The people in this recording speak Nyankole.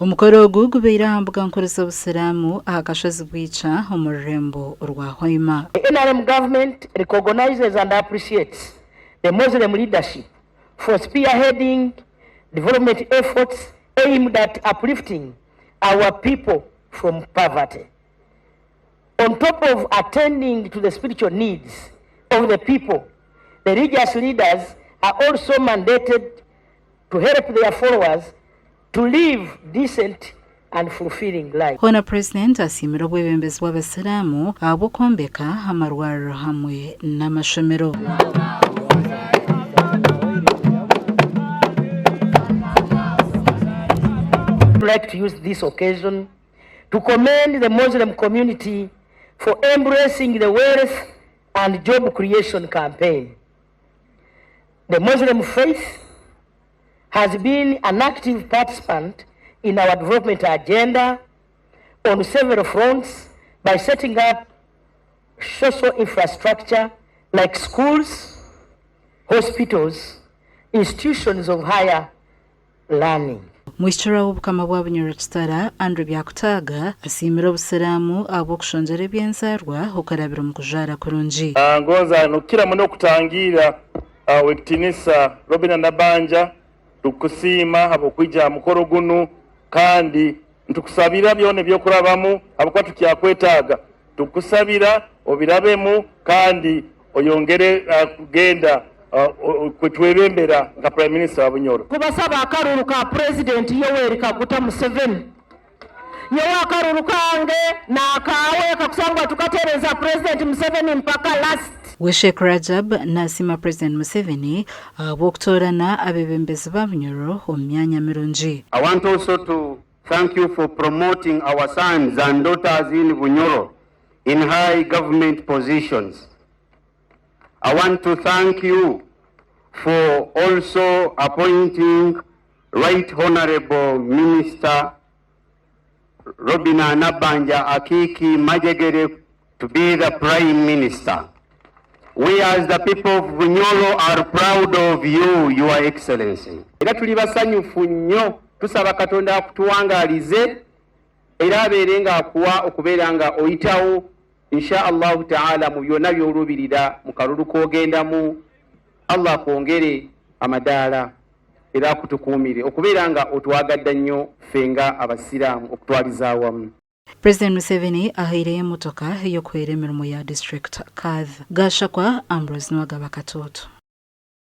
Omukoro ogu gubaire aha mbuga nkuru z'obusiraamu aha kashozi Bwikya omu rurembo orwa Hoima. The nrm government recognizes and appreciates the Muslim leadership for spearheading development efforts aimed at uplifting our people from poverty. On top of attending to the spiritual needs of the people, the religious leaders are also mandated to help their followers to live decent and fulfilling lives. Hoona Purezidenti asiimire obwebembezi bw'abasiraamu ahabw'okwombeka amarwariro hamwe n'amashomero. I would like to use this occasion to commend the Muslim community for embracing the wealth and job creation campaign. The Muslim faith has been an active participant in our development agenda on several fronts by setting up social infrastructure like schools, hospitals, institutions of higher learning. Mwishiki w'Obukama bwa Bunyoro Kitara, Andrew Byakutaaga asiimire Obusiraamu ahabw'okushongyera eby'enzaarwa okurabira omu kujwara kurungi. Ngonza nokukira muno okutangiira Ow'ekitiinisa Robinah Nabbanja, tukukusiima habw'okwija ha mukoro gunu kandi nitukusabira byona eby'okurabamu habwokuba tukyakwetaaga. Tukukusabira obirabemu kandi oyongere kugenda kutwebembera nka Prime Minister wa Bunyoro. Kubasaba akaruru ka Purezidenti Yoweri Kaguta Museveni. Nyowe akaruru kange nakaawe kakusangwa tukatereza Purezidenti Museveni mpaka last. We Sheikh Rajab nasiima Purezidenti Museveni ahabw'okutoorana abeebembezi ba Bunyoro omu myanya mirungi. I want also to thank you for promoting our sons and daughters in Bunyoro in high government positions. I want to thank you for also appointing Right Honorable Minister Robinah Nabbanja Akiiki Majegere to be the Prime Minister. We as the people of Bunyoro are proud of you, Your Excellency. Era tuli basanyufu nnyo, tusaba Katonda akutuwangaalize era abeere nga akuwa okubeera nga oyitawo Insha Allahu Ta'ala mu byonna by'oluubirira mu kalulu k'ogendamu. Allah akwongere amadaala era akutukuumire okubeera nga otwagadda nnyo ffe nga Abasiraamu okutwaliza awamu. Purezidenti Museveni ahaireyo emotoka ey'okuhwera emirimo ya disiturikiti Kadh. Gashakwa Ambrose niwe agaba akatooto.